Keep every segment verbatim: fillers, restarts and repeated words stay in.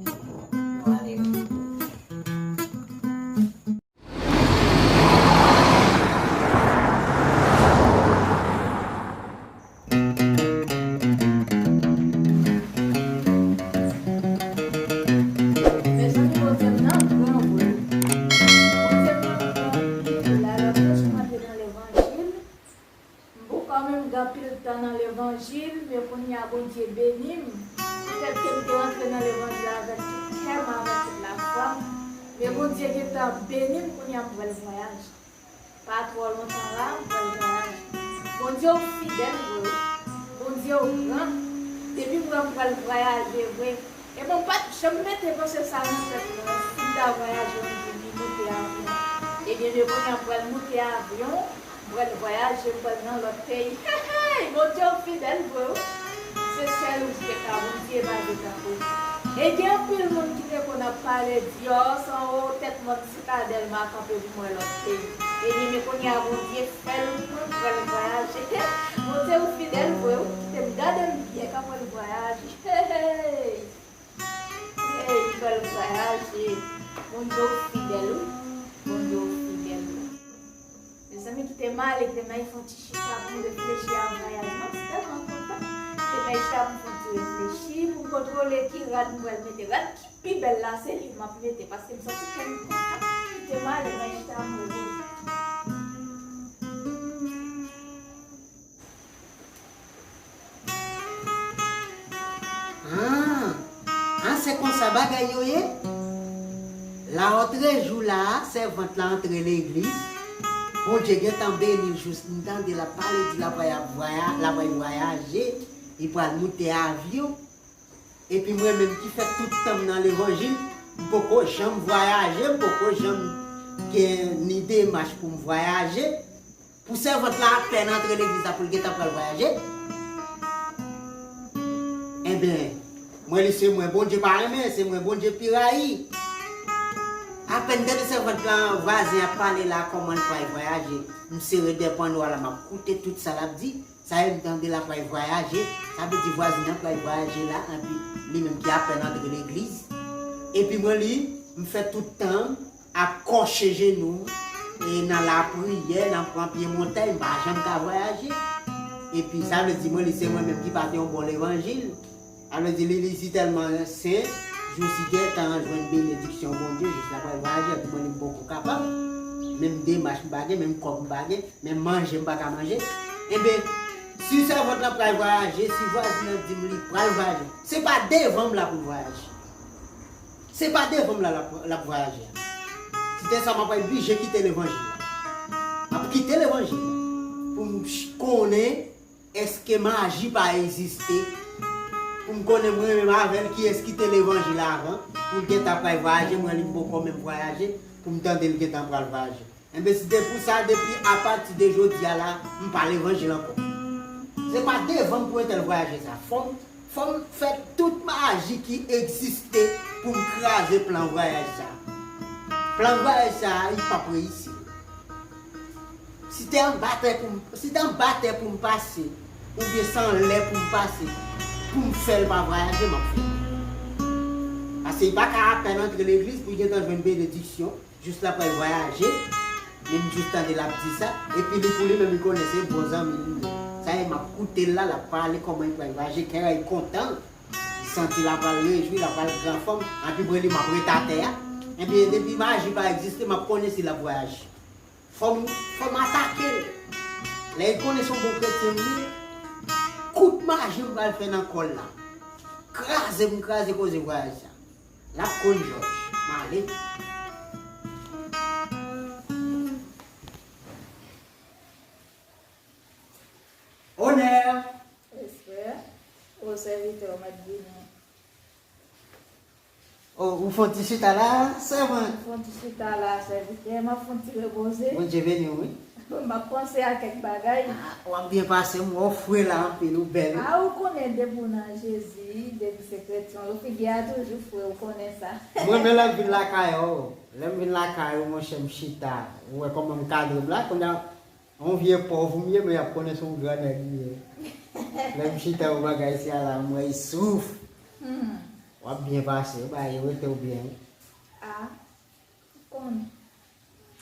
Nou ale. Mezanmi, Bondye m nan gran vre. Bondye m nan gran anpil. Alò, franchman, m antre nan levanjil. M poko menm gen anpil tan nan levanjil, men kounye a Bondye beni m. Petèt ke m te rantre nan levanjil avèk tout kè m, avèk tout lafwa m. Men Bondye gentan beni m, kounye a m pral vwayaje. Pa twò lontan la, m pral vwayaje. Bondye ou fidèl vre wi. Bondye ou gran. Depi m wè m pral vwayaje vre. Ebyen, m pa t janm mete panse sa nan tèt mwen. Si m ta vwayaje yon jou, m moute avyon. Ebyen, men kounye a m pral moute avyon, m pral vwayaje, m pral nan lòt peyi. Hey, hey! Bondye ou fidèl vre wi. Se sèl ou ki ka, Bondye pa gen tankou. E gen anpil moun ki te konn ap pale di, "O, san ou tèt mòn sitadèl, m a kanpe pou mwen lòt peyi." Ebyen, men kounye a, Bondye fè l pou mwen, m pral vwayaje. Bondye ou fidèl vre wi. Kite m gade m byen, k ap pral vwayaje. Hey, hey! Hey, m pral vwayaje. Bondye ou fidèl wi. Bondye ou fidèl wi. Mezanmi, kite m ale, kite m al fè yon ti chita pou m reflechi a vwayaj mwen. M tèlman kontan. Kite m al chita pou m fè yon ti reflechi, pou m kontwole ki rad m pral mete. Rad ki pi bèl la, se li m ap mete, paske m santi kè m kontan. Kite m ale, m al chita, m repoze. Ah, ah, se konsa bagay yo ye? Lawòtrejou la, sèvant la antre legliz. Bondye gentan beni l, jis m tande l ap pale, di l ap vwaya-, vwaya-, l ap vwayaje, li pral moute avyon. Epi mwen menm ki fè tout tan m nan levanjil, m poko janm vwayaje, m poko janm gen ni demach pou m vwayaje. Pou sèvant la apèn antre legliz la pou l gentan pral vwayaje. Enben, mwen li se mwen Bondye pa renmen, se mwen Bondye pi rayi. Apèn tande sèvant lan, vwazen ap pale la, kòman l pral vwayaje. M sere de panno a la, m ap koute tout sa l ap di. Sa e m tande l ap pral vwayaje, sa vle di vwazen nan pral vwayaje la, anpi li menm ki apèn antre legliz. Epi mwen li, m fè tout tan m ap kòche jenou m, e nan lapriyè, nan pran pye montay, m pa janm ka vwayaje. Epi sa vle di mwen li se mwen menm ki pa te yon bon levanjil. Sa vle di li, li si tèlman sen, jis li gentan jwenn benediksyon Bondye, jis l ap pral vwayaje, epi mwen li m poko kapab. Menm demach m pa gen, menm kòb m pa gen. Men manje m pa ka manje. Enben, si sèvant lan pral vwayaje, si vwazen nan di m li pral vwayaje, se pa devan m l ap vwayaje. Se pa devan m la l ap, l ap vwayaje. Si te sa, m ap oblije kite levanjil la. M ap kite levanjil la pou m ch-, konnen èske maji pa egziste, pou m konnen mwen menm avè l kiyès ki te levanjil la avan, pou l gentan pral vwayaje, mwen li m poko menm vwayaje, pou m tande l gentan pral vwayaje. Enben, si te pou sa, depi apati de jodi a la, m pa levanjil ankò. Se pa devan m pou entèl vwayaje sa. Fò m, fò m fè tout maji ki egziste pou m kraze plan vwayaj sa. Plan vwayaj sa, li p ap reyisi. Si te anba tè pou m, si te anba tè pou m pase, oubyen se anlè pou m pase, pou m fè l pa vwayaje, m ap fè l. Paske li pa ka apèn antre legliz pou l gentan jwenn benediksyon. Jis l ap pral vwayaje, men m jis tande l ap di sa, epi li pou li menm li konnen se bon zanmi li ye. Sa e m ap koute l la, l ap pale kòman li pral vwayaje, kè a li kontan, li santi l ap pral rejwi, l ap pral granfòm, anpi mwen li m ap ret atè a. Ebyen, depi maji pa egziste, m ap konnen si l ap vwayaje. Fò m, fò m atake l. Lè li konnen se yon bon kretyen m ye, kout maji m pral fè nan kò l la. Kraze m kraze koze vwayaj sa. L ap konn jòj. M ale. Onè! Respè. O sèvitè, ou mèt vini. O, ou fè yon ti chita la, sèvant? M fè yon ti chita la, sèvitè. M ap fè yon ti repoze. Bondye beni w, wi. M ap panse a kèk bagay. Ah, w ap byen pase, m wè w fre la anpil, ou bèl. Ah, ou konnen depi w nan Jezi, depi se kretyen, ou figi a toujou fre, ou konnen sa. Mwen, men lè m vin lakay ou, lè m vin lakay ou, monchè, m chita, ou wè kòman m kadre m la, kounye a, yon vye pòv m ye, men y ap konnen se yon gran nèg m ye. Lè m chita, yon bagay sa la, m wè, e souf. Hmm. W ap byen pase, w bay yo rete w byen. A, ou konnen.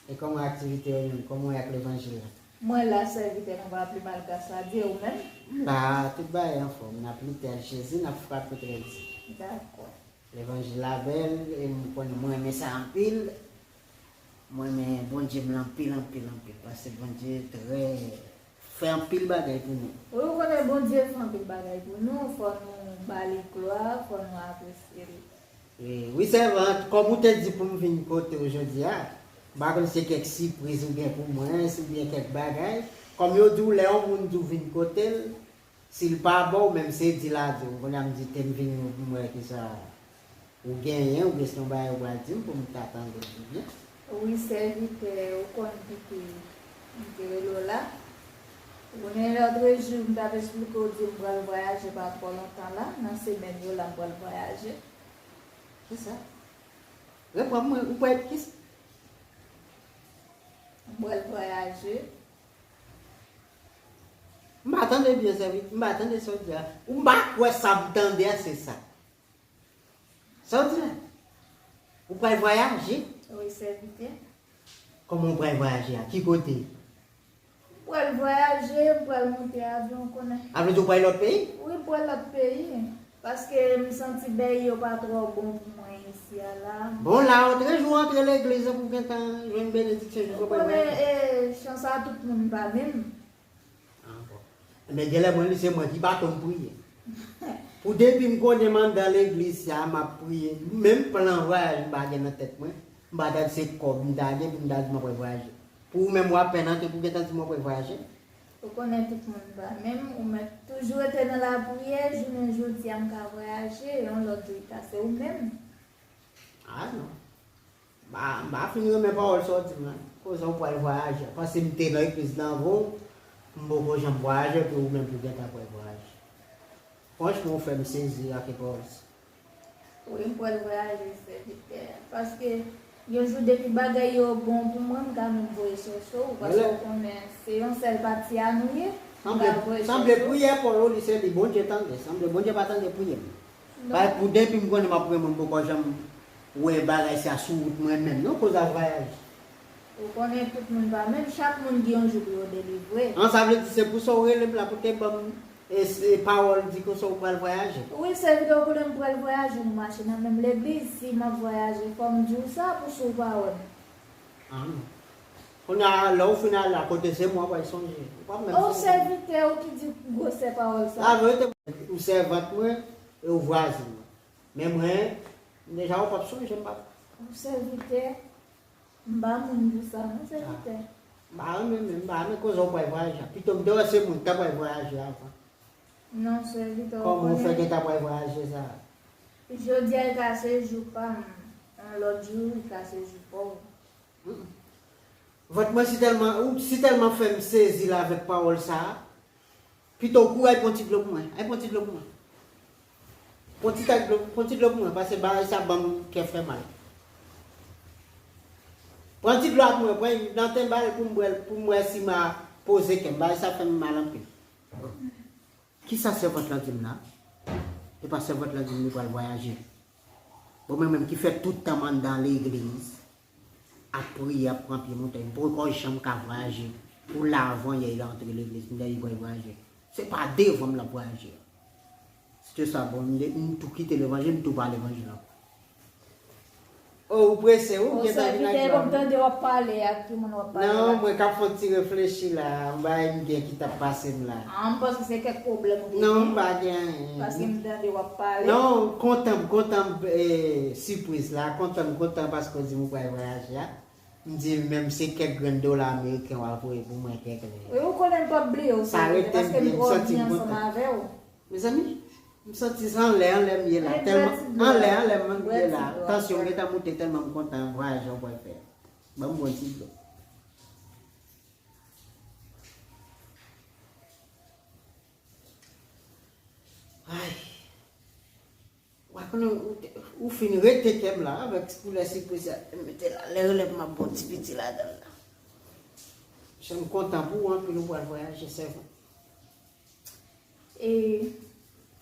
E kòman aktivite yo menm? Kòman w ye ak levanjil la? Mwen la, sèvitè, nou pa pli malgras la, di ou menm? M la, tout bagay anfòm. N ap lite ak Jezi, n ap frape trè di. Dakò. Levanjil la bèl, e m konnen mwen renmen sa anpil. Mwen renmen Bondye m lan anpil, anpil, anpil. Paske Bondye trè, fè anpil bagay pou nou. Wi, ou konnen Bondye fè anpil bagay pou nou, fò nou ba li glwa, fò nou apresye li. E, wi, sèvant, kòm ou te di pou m vin kote w jodi a, m pa konn si se kèk sipriz ou gen pou mwen, si w gen kèk bagay. Kòm yo di w lè yon moun di w vin kote l, si l pa ba w, menm se di l a di w. Kounye a m di, te m vini pou m wè kisa ou genyen, oubyen se yon bagay ou pral di m pou m ta tande l byen. Wi, sèvitè, ou konn kite m te rele w la. Ou konnen lòtrejou, m t ap esplike w di m pral vwayaje pa twò lontan la, nan semèn yo la m pral vwayaje. Kisa? Reprann mwen, ou pral kisa? M pral vwayaje. M pa tande byen, sèvitè. M pa tande sa w di a. Ou m pa kwè sa m tande a, se sa. Sa w di la? Ou pral vwayaje? Wi, sèvitè. Kòman ou pral vwayaje a? Ki kote? M pral vwayaje, m pral monte avyon, ou konnen. A vle di ou pral lòt peyi? Wi, m pral lòt peyi. Paske m santi bèy yo pa twò bon pou mwen isi a la. Bon, la, otrejou antre legliz pou w gentan jwenn benediksyon, jis ou pral vwayaje. Ou konnen, e, chans a tout moun pa menm. Ah, bon. Men genlè mwen, li se mwen ki pa konn priye. Pou depi m konnen m anndan legliz sa, m ap priye. Menm plan vwayaj m pa gen nan tèt mwen. M pa ta di se kòb m ta gen pou m ta di m ap vwayaje. Pou ou menm, w apèn antre pou w gentan di m w ap vwayaje. Ou konnen tout moun pa menm, ou mèt toujou rete nan lapriyè, jounen jodi a m ka vwayaje, yon lòt jou li ka se ou menm. Ah non. M pa, m pa fin renmen pawòl sa w di m lan. Koze w pral vwayaje. Paske m te nan legliz la anvan w, m poko janm vwayaje, epi ou menm pou gentan pral vwayaje. Franchman, ou fè m sezi ak pawòl sa. Wi, m pral vwayaje, sèvitè. Paske yon jou depi bagay yo bon pou mwen, m ka menm voye chèche w, paske ou konnen se yon sèl pati a nou ye. M ka voye chèche w. Sanble priyè pa w li se li Bondye tande. Sanble Bondye pa tande priyè m. Bay pou depi m konnen m ap renmen m poko janm wè bagay sa sou wout mwen menm non, koz a vwayaj. Ou konnen tout moun pa menm, chak moun gen yon jou pou yo delivre. An, sa vle di se pou sa w rele m la pou te ban m e, e pawòl di konsa w pral vwayaje. Wi, sèvitè, ou konnen m pral vwayaje, m mache nan menm legliz, si m ap vwayaje, fò m di w sa pou sou pawòl. Ah non. Kounye a, lè w fin ale a kote se mwen w pral sonje. Ou p ap menm sonje. O sèvitè, ou ki di gwosè pawòl sa. Laverite, ou sèvant mwen e ou vwazin mwen. Men mwen, deja ou p ap sonje m p ap. Ou sèvitè, m pa moun pou sa non, sèvitè. M pa renmen menm, m pa renmen koze w pral vwayaje a. Pito m te wè se mwen k ta pral vwayaje avan. Non, sèvitè, ou konnen. Kòman w fè gentan pral vwayaje sa? Jodi a, li ka se jou pa m. Yon lòt jou, li ka se jou pa w. Mm. Vant mwen si tèlman, ou si tèlman fè m sezi la avèk pawòl sa a, pito w kouri al pran ti dlo pou mwen. Al pran ti dlo pou mwen. Pran ti tak dlo, pran ti dlo pou mwen, paske bagay sa ban m kè fè mal. Pran ti dlo a pou mwen, pran nan tenbal pou m bwè l, pou m wè si m a poze kè m. Bagay sa fè m mal anpil. Kisa sèvant lan di m la? E pa sèvant lan di m li pral vwayaje. Bon, mwen menm ki fè tout tan m anndan legliz, ap priye, ap pran pye montay, m poko janm ka vwayaje. Pou la avan yè, li antre legliz, m di li pral vwayaje. Se pa devan m l ap vwayaje. Si te sa bon, m de, m tou kite levanjil, m tou pa levanjil ankò. Oh, ou prese, ou gentan vin ak dlo a. O sèvitè, m tande w ap pale, ak ki moun w ap pale la? Non, mwen k ap fè yon ti reflechi la, yon bagay m gen ki t ap pase m la. Ah, m panse se kèk pwoblèm ou te gen. Non, m pa gen anyen. Paske m tande w ap pale. Non, kontan, m kontan, eh, sipriz la, kontan, m kontan paske w di m ou pral vwayaje a. M di menm se kèk grenn dola ameriken w a voye pou mwen kèk lè. Wi, ou konnen m p ap bliye w, sèvitè, paske m twò byen ansanm avè w. Mezanmi, m santi se anlè, anlè m ye la. Tèlman, anlè, anlè m ye la. Tansyon m gentan moute tèlman m kontan vwayaj an pral fè. Ban m bwè yon ti dlo. Ay. Ou pa konnen ou te, ou fin rete kè m la avèk koulè sipriz sa. Mete la, lè relèv m ap bon ti piti ladan l la. Jan m kontan pou ou anpil, ou pral vwayaje, sèvant. E,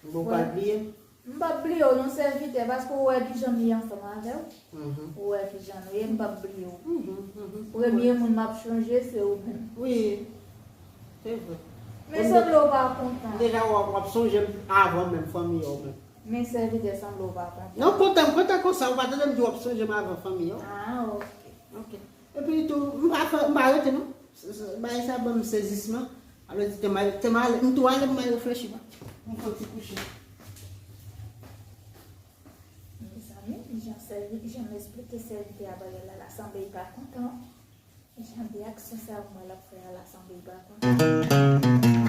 bon, ou pral bliye m? M p ap bliye w non, sèvitè, paske ou wè kijan m ye ansanm avè w. Ou wè kijan nou ye, m p ap bliye w. Premye moun m ap chonje, se ou menm. Wi, se vre. Men sanble w pa kontan. Deja w ap, w ap sonje m avan menm fanmi w menm. Men sèvitè, sanble w pa kontan. Non, kontan, m kontan konsa, ou pa tande m di w ap sonje m avan fanmi w. Ah, ok. Ok. Epi tou, m pa fè, m pa rete non. S- s- Bagay sa ban m sezisman. Alò di te mal, te mal, m tou ale, m al reflechi pa. M fè ti kouche. Mezanmi, jan sèvi, jan m esplike sèvitè a bagay la, la sanble l pa kontan. Jan de aksyon sa yo mwen l ap fè a, la sanble l pa kontan.